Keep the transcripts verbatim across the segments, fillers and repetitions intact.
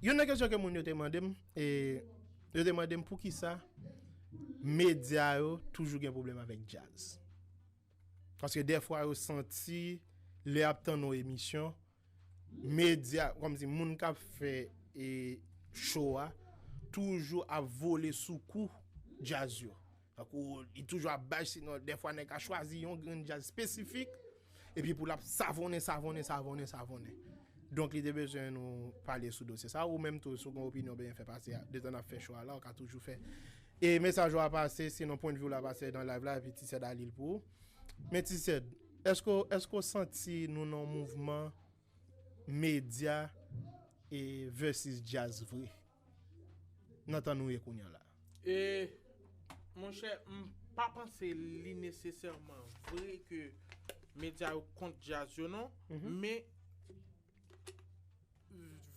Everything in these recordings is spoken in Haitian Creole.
Youn nan kesyon ke moun yo te mande m, e yo te mande m poukisa medya yo toujou gen pwoblèm avèk djaz. Paske dèfwa yo santi lè y ap tann yon emisyon, medya, kòmsi moun k ap fè e show a, toujou ap vole sou kou djaz yo. Tankou li toujou ap bay, sinon dèfwa nèg ka chwazi yon grenn djaz espesifik, epi pou l ap savonnen, savonnen, savonnen, savonnen. Donk li te bezwen nou pale sou dosye sa. Ou menm tou, si w gen opinyon, byen fè pase, detan n ap fè show a la, ou ka toujou fè. E mesaj ou a pase, sinon pwennvi w la pase nan live la, epi Ti Sèd a li l pou ou. Men Ti Sèd, èske, èske w santi nou nan yon mouvman medya e versus djaz vre nan tan nou ye kounye a la? E, monchè, m pa panse li nesesèman vre ke medya yo kont djaz yo non, men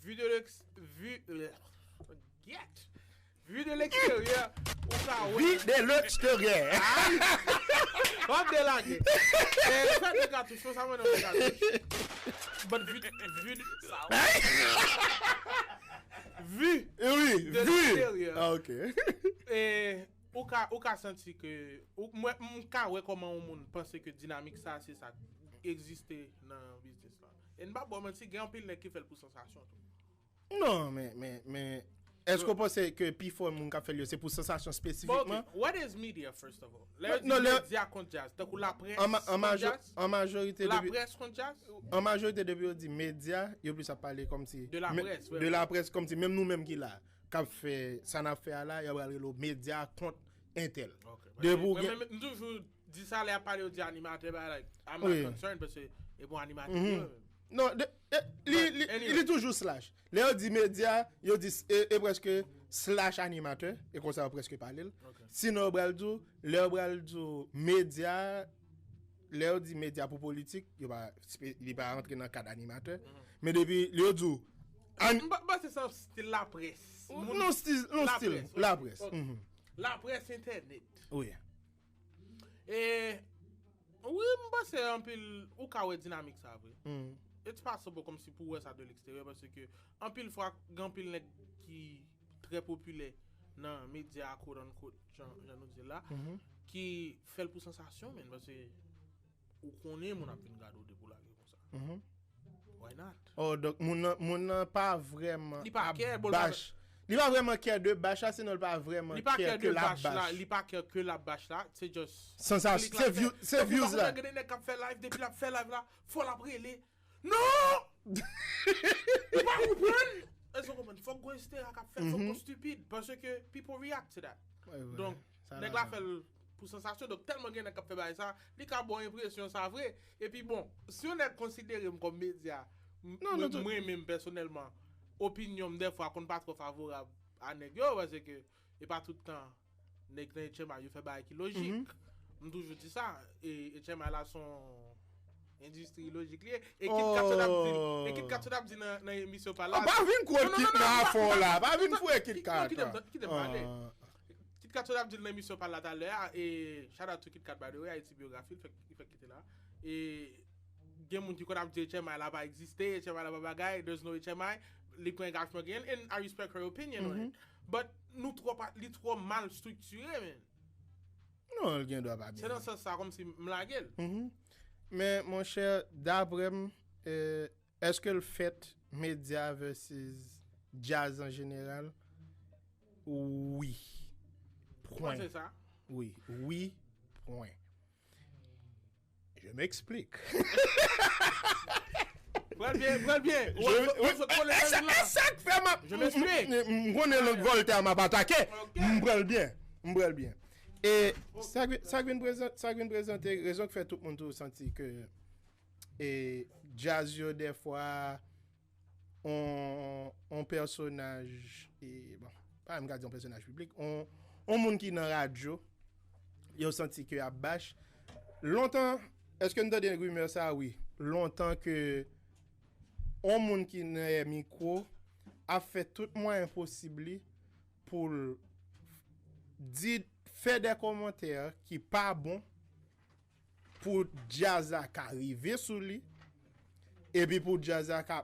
vu de l'ex, vu, euh, gyèt, vu de l'extérieur, ou ka wè. Vi de l'extérieur. Ay! W ap delage. Eh, fè de katouch, fè sa mwen nan de katouch. But vu, vu, vu Eh oui, de vu. L'extérieur. Ah, ok. Eh, ou ka, ou ka santi ke, ou, mwen, m ka wè kòman yon moun panse ke dinamik sa, se sa k egziste nan biznis la. E n pa ba w manti, gen anpil nèg ki fè l pou sansasyon tou. Non, men, men, men, èske w panse ke pi fò moun k ap fè l yo, se pou sansasyon Bon, espesifikman? Ok, what is media, first of all? Lè yo Non, di lè- medya kont djaz, tankou laprès An ma- an kont majo- djaz, an majorite depi laprès kont djaz? An majorite depi yo di medya, yo plis ap pale kòmsi De la presse, ouais, de ouais. La presse, kòmsi menm nou menm ki la, k ap fè sa n ap fè a la, y ap rele medya kont entèl. Ok. Depi w Mwen gen menm, m toujou di sa lè y ap pale, yo di animatè, ba, like, I'm Oui. not concerned, paske e pou animatè Mhm. yo menm. Non, de, e, li, But li, anyway. li toujou slash. Lè yo di medya, yo di s- e, e prèske slash animatè, e konsa yo prèske pale l. Ok. Sinon yo pral di w, lè yo pral di w medya, lè yo di medya pou politik, yo pa, spe- li pa rantre nan kad animatè. Men depi lè yo di w an- M pa- m panse se yon stil laprès. Moun- Non stil, non stil, Laprès, ok, laprès. ok. Mhm. Laprès entènèt. Wi. E wi, m panse anpil ou ka wè dinamik sa vre. Mhm. It's possible kòmsi pou wè sa de l'extérieur, paske anpil fwa gen anpil nèg ki trè popilè nan medya, quote unquote, jan, jan nou di l la, Mhm. ki fè l pou sansasyon, men paske ou konnen moun ap vin gade w depi w lage konsa. Mhm. Why not? Oh, donk moun nan, moun nan pa vrèman Li pa ap kè, bon, l pa- bash. Li pa vrèman kè de bash la, sinon l pa vrèman Li pa kè kè ke de l ap bash la, bash. li pa kè ke l ap bash la, se just Sansasyon, klik se la, view- fè- se tankou views tankou la. Lè gen de nèg k ap fè live, depi l ap fè live la, fò l ap rele. Non! Ou pa konprann? Èske w konprann? Fòk gon estera k ap fèt, fòk gon stupid, paske people react to that. Wi, wi. Donk, Sa nèg la la fè l pou sansasyon, donk tèlman gen nèg k ap fè bagay sa, li ka ba w enpresyon sa vre. Epi bon, si yon nèg konsidere m kòm medya, m- Non, mwen non, tout- mwen menm pèsonèlman, opinyon m dèfwa konn pa twò favorab a nèg yo, paske e pa tout tan nèg nan H M I yo fè bagay ki lojik. M toujou di sa, e H M I la se yon endistri lojik li ye. E Kit Kat sot ap di, e Kit Kat sot ap di nan, nan emisyon pa la. Oh, pa vin kwè Non, non, Kit non, nan non, afon non, la. non, Pa vin non, fouye Kit non, Kat. kite m- kite m pale. Ah. Kit Kat sot ap di l nan emisyon pa la talè a, e shout out to Kit Kat by the way, Haiti Biographie, l fè, li fè kite la. E gen moun ki konn ap di H M I la pa egziste, H M I la pa bagay, there's no H M I, li pran angajman gen, and I respect her opinion on it. But nou twò pa, li twò mal striktire, men. Non, l gen dwa pa Se byen. Nan sans sa, kòmsi m lage l. Mhm. Men, monchè, daprè m, eh, èske l fèt medya versus djaz an jeneral? Wi. Ou Pwen. panse sa? Wi. Wi. Pwen. Je m'explique. Pral byen, pral byen. Je- wi, e sa- e sa k fè m ap- Je m'explique. m- m- m konnen lang Voltaire m ap atake. Ok. M pran l byen. M pran l byen. E sa k vin- sa k vin prezan- sa k vin prezante rezon k fè tout moun toujou santi ke e djaz yo dèfwa on, on pèsonaj, e, bon, pa menm ka di on pèsonaj piblik, on, on moun ki nan radyo, yo santi ke ap bash. Lontan, èske n tande rimè sa? Wi. Lontan ke on moun ki nan mikwo ap fè tout mwayen posib li pou l di, fè de kòmantè ki pa bon pou djaz la ka rive sou li, epi pou djaz la ka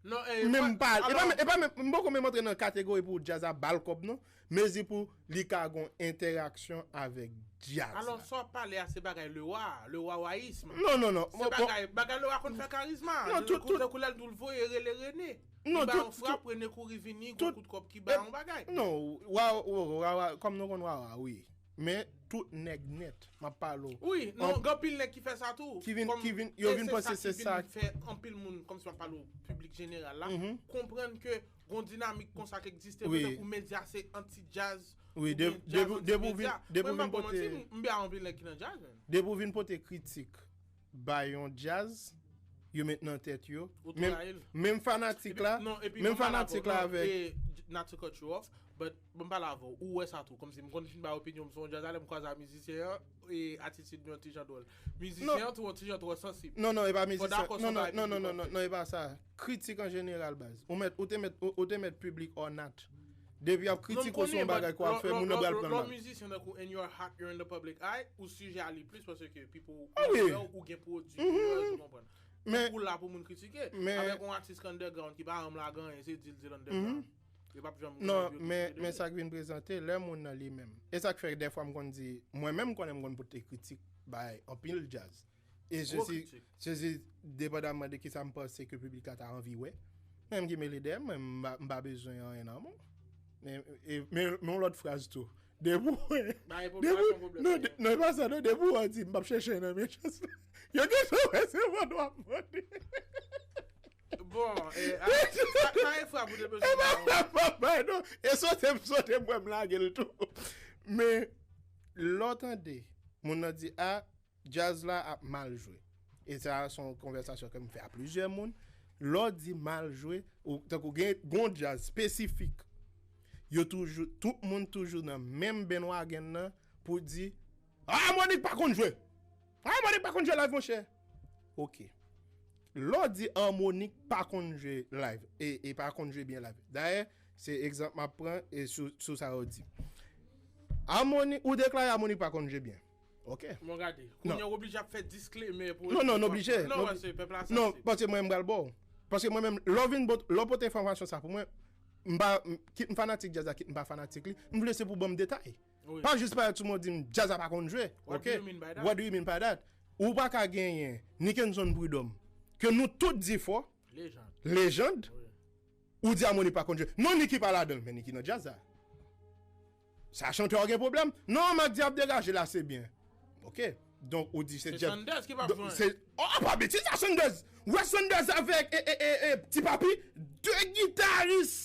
Non, eh, men m pa, e pa, e pa menm, m poko menm antre nan kategori pou djaz la ba l kòb non, mezi pou li ka gon entèraksyon avèk djaz la. Alò, sa w ap pale a, se bagay Lewa, Lewa wayism. Non, non, non. Se bagay, bagay Lewa konn fè karizma. Non, tout, tout. Tankou lè l di w l voye rele Rene. Non, li ba yon frap, Rene kouri vini, gon kout kòb ki ba yon bagay. Non, wa, wa, wa, wa, kòm nou konn Wawa, wi. Men tout nèg nèt, m ap pale w. Wi, non, gen anpil nèg ki fè sa tou. Ki vin, ki vin, yo vin panse se sa ki vin fè anpil moun, kòmsi m ap pale w piblik jeneral la, konprann ke gon dinamik konsa k egziste, wi, pandan pou medya se anti-djaz, wi, oubyen djaz anti-medya. Mwen m pa bon manti, m byen anpil nèg ki nan djaz, men. Depi w vin pote kritik ba yon djaz, yo met nan tèt yo. Ou trayi l. Menm fanatik la, menm fanatik la avèk. Not to cut you off, but ban m pale avè w. Ou wè sa tou, kòmsi m konn fin bay opinyon m sou yon djaz la, lè m kwaze a mizisyen an, e atitid nou yon ti jan dwòl. Mizisyen an tou yon ti jan twò sansib. Non, non, e pa mizisyen. Non, non, non, non, non, non, e pa sa. Kritik an jeneral, baz. Ou mèt, ou te mèt, ou, ou te mèt piblik or not. Depi y ap kritike w sou yon bagay ke w ap fè, moun nan pral pran l mal. Lè w mizisyen tankou and you're hot, you're in the public eye, ou sijè a li plis paske people wè w, ou gen pwodui, ou konprann. Men ou la pou moun kritike. Avèk yon atis ki underground ki pa janm lage anyen, se di l di l underground. Yo p ap janm. Non, men, men sa k vin prezante, lè moun nan li menm. E sa k fè dèfwa m konn di, mwen menm m konnen m konn pote kritik bay anpil djaz. E sesi, sesi, depandaman de kisa m panse ke piblik la ta anvi wè. Men m ki mele dèyè m, mwen, m pa, m pa bezwen anyen nan men w. Men, e, men, men yon lòt fraz tou. Depi w, depi w, non, non, e pa sa, non, depi w di, m p ap chèche nan men chans la. Yo gentan wè se vòlò w ap vòlè. Bon, e, a, sa, sa e frap ou te bezwen ba w. E pa frap m ap bay, non. E sote m sote m wè m lage l tou. Men, lè w tande, moun nan di, a, djaz la ap mal jwe. E sa a se yon konvèsasyon ke m fè a plizyè moun. Lè w di mal jwe, ou tankou gen gon djaz espesifik, yo toujou, tout moun toujou nan menm bandwagon nan pou di, a, Monik pa konn jwe. A, Monik pa konn jwe live, monchè. Ok. Lè w di Harmonik pa konn jwe live, e, e pa konn jwe byen live. Dayè, se egzanp m ap pran e sou, sou sa yo di. Harmonik, ou deklare Harmonik pa konn jwe byen. Ok. Bon, gade. Kounye a w oblije ap fè disclaimer pou. Non, non, n oblije. Non, paske pèp la sansib. Non, paske mwen, m pral ba w. Paske mwen menm, lè w vin bot, lè w pote enfòmasyon sa pou mwen, m pa, m, kit m fanatik djaz la, kit m pa fanatik li, m vle se pou ban m detay. Wi. Pa jis parèt sou mwen di m djaz la pa konn jwe. Ok? What do you mean by that? What do you mean by that? Ou pa ka genyen Nickenson Prud'homme, ke nou tout di fò, lejand. Lejand. Wi. Ou di Harmonik pa konn jwe. Non, Nicky pa ladan l, men Nicky nan djaz la. Sa chantè a gen pwoblèm? Non, Mac D ap degaje la, se byen. Ok. Donk, ou di se djaz. Se Sanders ki p ap jwenn. Se, oh, pa betiz sa, Sanders. Wes Sanders avèk, e, e, e, e, Ti Papi, de gitaris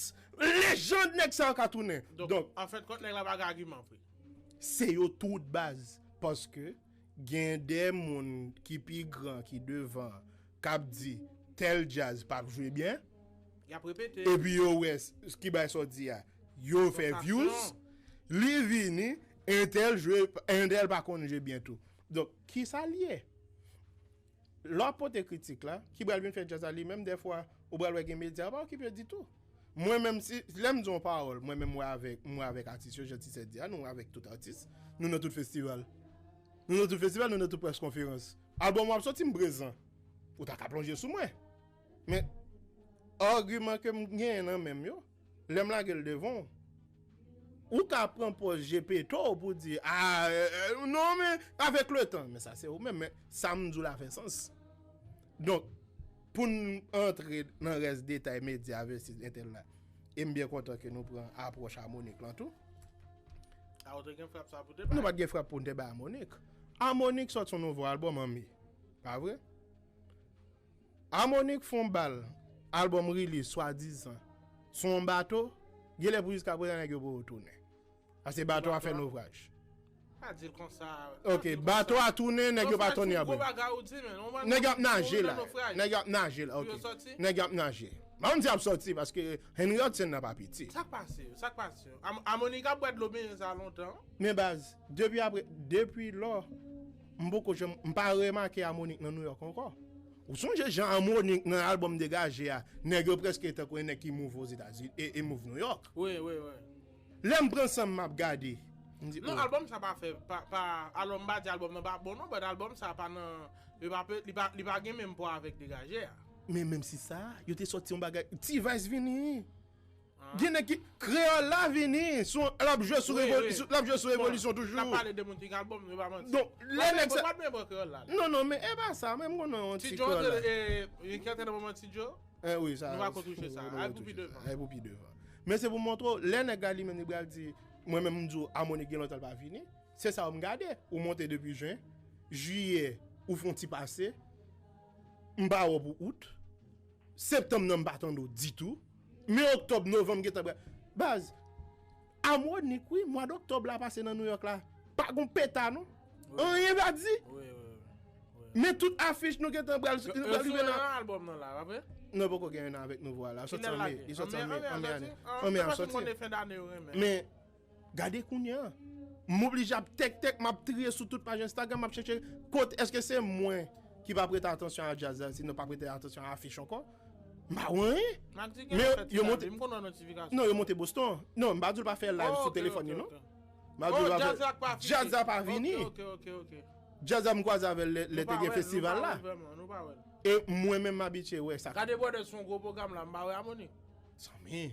lejand nèg sa yo ka tounen. Donk, donk, an fen de kont, nèg la pa gen agiman vre. Se yo tout baz. Paske gen de moun ki pi gran, ki devan, k ap di tèl djaz p ap jwe byen. Y ap repete. Epi yo wè s-, s-, ki bay sa w di a. Yo fè views, li vini, entèl jwe, entèl pa konn jwe byen tou. Donk, kisa l ye? Lè w ap pote kritik la, ki pral vin fè djaz la li menm, dèfwa, ou pral wè gen medya, pa okipe ditou. Mwen menm, si, lè m di yon pawòl, mwen menm, mwen avèk, mwen avèk atis yo, jan Ti Sèt di a, nou avèk tout atis, nou nan tout festival. Nou nan tout festival, nou nan tout près konferans. Albòm w ap soti, m prezan. Ou ta ka plonje sou mwen. Men, agiman ke m genyen nan men m yo, lè m lage l devan w, ou ka pran pòz Geppetto pou di, a, e, e, non, men, avèk letan, men sa se ou menm, men sa m di w la fè sans. Donk, pou n antre nan rès detay medya versus entèl la, e m byen kontan ke nou pran apwòch Harmonik lan tou. A, ou te gen frap sa pou te bay? Nou pa t gen frap pou n te bay Harmonik. Harmonik sòti yon nouvo albòm an me. Pa vre? Harmonik fè yon bal, albòm release, swadizan, sou yon bato, genlè pou jiskaprezan nèg yo poko tounen. Paske bato a fè novraj. Pa di l konsa. Ok, bato a tounen, nèg yo pa tounen apre. Nèg yo ap naje la. Nèg yo ap naje la, ok. Nèg yo ap naje. M pa konn si y ap sòti, paske Henry Hudson nan pa piti. Sa k pase yo? Sa k pase yo? Harmonik ap bwè dlo benyen sa lontan. Men baz, depi apre, depi lò, m poko janm, m pa remake Harmonik nan New York ankò. Ou sonje jan Harmonik nan albòm Degaje a, nèg yo prèske tankou yon nèg ki move Ozetazini, e, e move New York. Wi, wi, wi. Lè m pran san m, m ap gade, m di, non, oh. Albòm sa pa fè, pa, pa, alò m pa di albòm nan pa bon non, but albòm sa pa nan, li pa, li pa, li pa gen menm pwa avèk Degaje a. Men menm si sa, yo te sòti yon bagay. T-Vice vini. Gen nèg ki, Kreyòl la vini, sou, l ap jwe sou, l ap jwe sou revolisyon toujou. N ap pale de moun ki gen albòm, nou pa manti. Donk, lè nèg sa. Non, non, men e pa sa, men m konnen yon ti Kreyòl la. Ti Joe, ki antre nan moman Ti Joe. Eh, wi, sa, nou va kontwouche sa. Ay pou pi devan. Ay pou pi devan. Men se pou montre w, lè nèg la li menm li pral di, mwen menm m di w, Harmonik gen lontan l pa vini. Se sa w m gade. Ou monte depi jen, jiyè, ou fè yon ti pase. M pa wè w pou out. Septanm nan m pa tande w ditou. Men oktòb, novanm gentan pral. Baz, Harmonik, wi, mwa doktòb la pase nan Nouyòk la. Pa gon peta, non. Anyen pa di. Men tout afich nou gentan pral, pral rive nan. Yo sou yon albòm nan la, pa vre? Non, poko gen yon avèk nouvo a la. Sòti an me, li sòti an me, an me ane. An me a sòti. Men, gade kounye a. M oblije ap tèk tèk, m ap triye sou tout paj Instagram, m ap chèche kote, èske se mwen ki pa prete atansyon a djaz la, sinon pa prete atansyon a afich ankò? M pa wè anyen. Men yo monte. Non, yo monte Boston. Non, m pa di l pa fè live sou telefòn li, non. M pa di l pa fè. Djaz la pa vini. Djaz la m kwaze avè l lè, lè te gen festival la. E mwen menm m abitye wè sa. Gade Brothers fè yon gwo pwogram la, m pa wè Harmonik. Sanmi.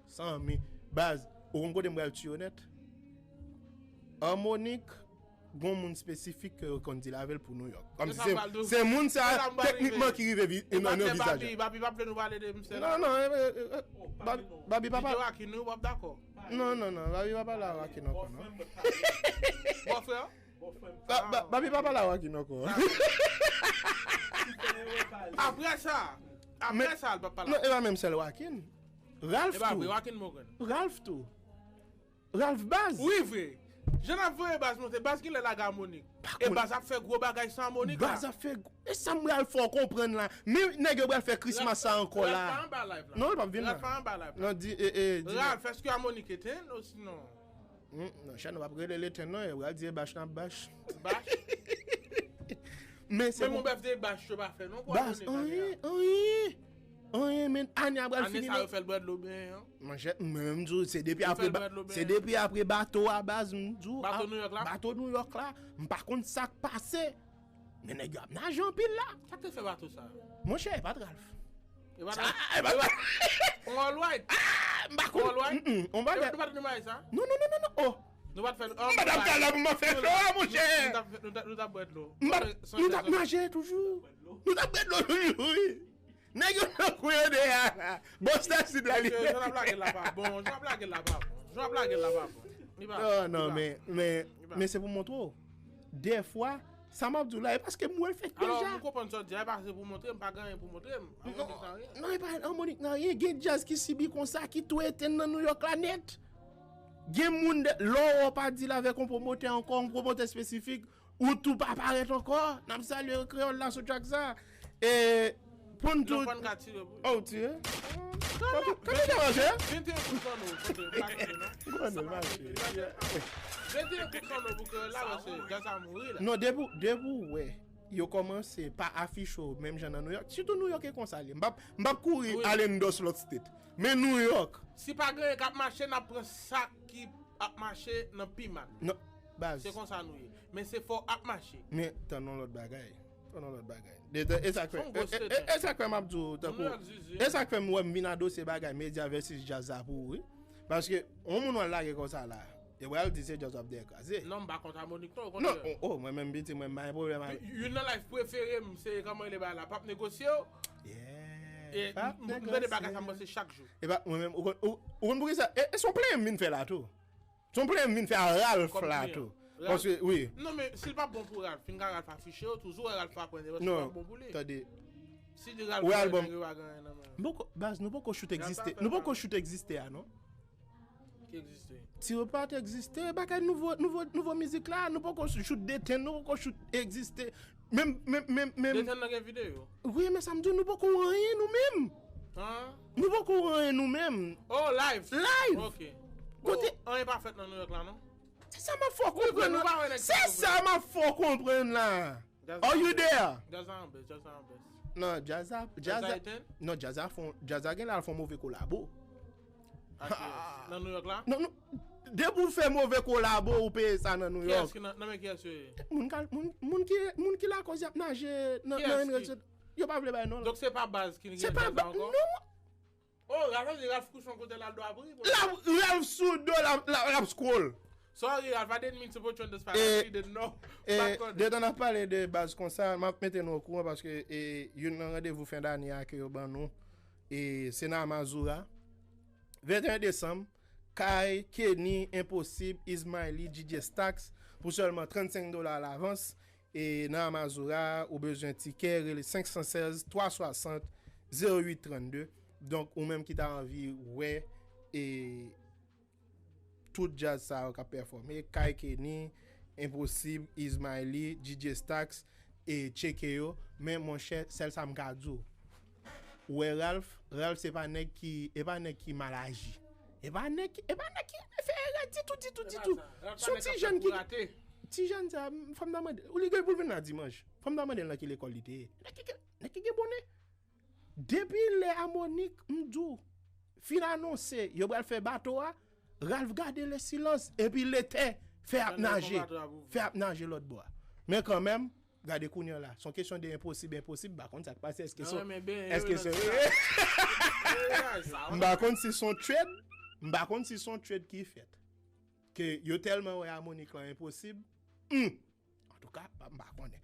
Sanmi. Baz, ou konn kote m pral tiye w nèt? Harmonik, gon moun espesifik ke yo konn deal avè l pou Nouyòk. Kòmsi se, se moun sa, teknikman ki rive nan vizaj la. Babi, Babi pa vle nou pale de misye la. Non, non, Babi pa pale. Wakin, nou p ap dakò. Non, non, non, Babi pa pale a Wakin ankò, non. Bòfrè? Babi pa pale a Wakin ankò. Apre sa, apre sa, l p ap pale. Non, e pa menm sèl Wakin. Ralph tou. E pa vre, Wakin Morgan. Ralph tou. Ralph Baz. Wi, vre. Jan n ap voye Baz monte, Baz genlè lage Harmonik. E Baz ap fè gwo bagay san Harmonik la. Baz ap fè gwo. E sa m pral fè w konprann la. Men nèg yo pral fè Christmas sa ankò la. Ralph pa anba live la. Non, l p ap vin la. Ralph pa anba live la. Non, di, e, e, di. Ralph, èske Harmonik etenn osinon? Hmm, non, chè, nou p ap rele l etenn non, yo pral di e bach n ap bach. Bach? Men se bon. Men mon bèf de bach yo pa fè non, kwa Baz, anyen, anyen. Anyen, men ane a pral fini. Ane sa yo fè l bwè dlo byen, an. Monchè, mwen menm m di w, se depi apre, se depi apre bato a Baz, m di w, bato Nouyòk la? Bato Nouyòk la, m pa konn sa k pase. Men nèg yo ap naje anpil la. Sa k te fè bato sa? Monchè, e pa t Ralph. E pa t Ralph. On All White. Ah, m pa konn. On All White. Mm, mm, on bagay. Nou pa t nan bagay sa? Non, non, non, non, non. Oh. Nou pa t fè. M pa t ap ka la pou m ap fè cho a, monchè. Nou t ap bwè dlo. Nou t ap naje toujou. Nou t ap bwè dlo toujou, wi. Nèg yo nan kou yo deyò la. Bòs Tasid la li. Jan n ap lage l la pa bon. Jan n ap lage l la pa bon. Jan n ap lage l la pa bon. Non, non, men, men, men se pou montre w. Dèfwa, sa m ap di w la, e paske m wè l fèt deja. Alò, m konprann sa w di a, e pa se pou montre m, pa gen anyen pou montre m. Non, e pa Harmonik nan anyen. Gen djaz ki sibi konsa, ki tou etenn nan Nouyòk la nèt. Gen moun, lè w pa deal avèk yon pwomotè ankò, yon pwomotè espesifik, ou tou pa parèt ankò. N ap salye Kreyòl la sou track sa. E, pou n tou. Non, pa n ka tire pou. Oh, tire? Kòman te manje? Venteyen kout kanno, kote, pa tire, non. Venteyen kout kanno pou Kreyòl la, paske djaz sa mouri la. Non, depi, depi w wè, yo kòmanse pa afiche w, menm jan nan Nouyòk. Sitou Nouyòk e konsa li ye. M p ap, m p ap kouri al endorse lòt state. Men Nouyòk. Si pa gen anyen k ap mache, n ap pran sa ki ap mache nan pi mal. Non, baz. Se konsa nou ye. Men se fò ap mache. Men, tann yon lòt bagay. Tann yon lòt bagay. De, de, e sa k fè, e, e, e, e sa k fè m ap di w, tankou, e sa k fè m wè m vin adose bagay medya versus djaz la pou ou, wi. Paske, yon moun w al lage konsa la, e w al di se djaz w ap dèyè kraze. Non, m pa kont Harmonik non, okontrè. Non, oh, oh, mwen menm piti, mwen m pa gen pwoblèm avè. Youn nan live prefere m, se kòman rele bagay la, p ap negosye yo. Yeah. E m, m, m tande bagay sa, m panse chak jou. E pa, mwen menm, ou konn, ou, ou konn poukisa? E, e se yon plè m vin fè la tou. Se yon plè m vin fè a Ralph la tou. Paske, wi. Non, men si l pa bon pou Ralph, fin ka Ralph afiche yo, toujou wè Ralph pa pran, paske l pa bon pou li. Non, tande. Si di Ralph pran, nèg yo pa gen anyen nan men l. Baz, nou poko choute egziste. Nou poko choute egziste a, non. Ki egziste? Si yo pa t egziste, bagay nouvo, nouvo, nouvo mizik la, nou poko choute detenn, nou poko choute egziste. Menm, menm, menm, menm. Detenn nan gen videyo. Wi, men sa m di w, nou poko anyen nou menm. An? Nou poko anyen nou menm. Oh, live. Live. Ok. Kote? Oh, anyen pa fèt nan Nouyòk la, non? Se sa m ap fè w konprann la. Se sa m ap fè w konprann la. Are you there? Djaz la anbès, djaz la anbès. Non, djaz la, djaz la, non, djaz la fon, djaz la gen la fon move kolabo. Nan Nouyòk la? Non, non. Depi w fè move kolabo, ou peye sa nan Nouyòk. Kiyès ki nan, nan men kiyès yo ye? Moun ka, moun, moun ki, moun ki lakòz y ap naje nan, nan Henry Sot. Yo pa vle bay non. Donk se pa Baz ki Se gen pa jazz ba- la ankò? Non. Oh, Ralph, Ralph Kouchon kote l al dwa pri. Ralph sou do, Ralph scroll. Sorry, Ralph, I didn't mean to put you on the spot. I Eh, didn't know. E Pa konn. Detan n ap pale de Baz konsa, m ap mete nou okouran paske e, youn nan randevou fen dane a ke yo ban nou e, se nan Amazura. Venteyen desanm, Kay, Kenny, Enposib, Ismaili, D J Stax pou sèlman trannsenk dola alavans. E nan Amazura, ou bezwen tikè, rele senk san sèz, twa swasant, zewo uit trannde. Donk, ou menm ki ta anvi wè e tout djaz sa yo k ap pèfòme, Kay Kenny, Enposib, Ismaili, D J Stax, e tcheke yo. Men monchè, sèl sa m ka di w. Ou wè Ralph, Ralph se pa nèg ki, e pa nèg ki mal aji. E pa nèg ki, e pa nèg ki fè erè ditou, ditou, ditou. Se yon ti jèn ki, ti jèn sa, fò m ta mande, ou li gen pou l vin la dimanch. Fò m ta mande l nan ki lekòl li te ye. Nèg ki, nèg ki gen bonè. Depi lè Amonik, m di w, fin anonse, yo pral fè bato a, Ralph gade le silans, epi lete, fè ap naje, fè ap naje lòt bò a. Men kanmenm, gade kounye a la, se yon kesyon de enposib, enposib, m pa konn sa k pase, èske se, èske se, m pa konn si se yon trade, m pa konn si se yon trade ki fèt. Ke yo tèlman wè Amonik lan enposib, hmm, antouka, m pa konnen.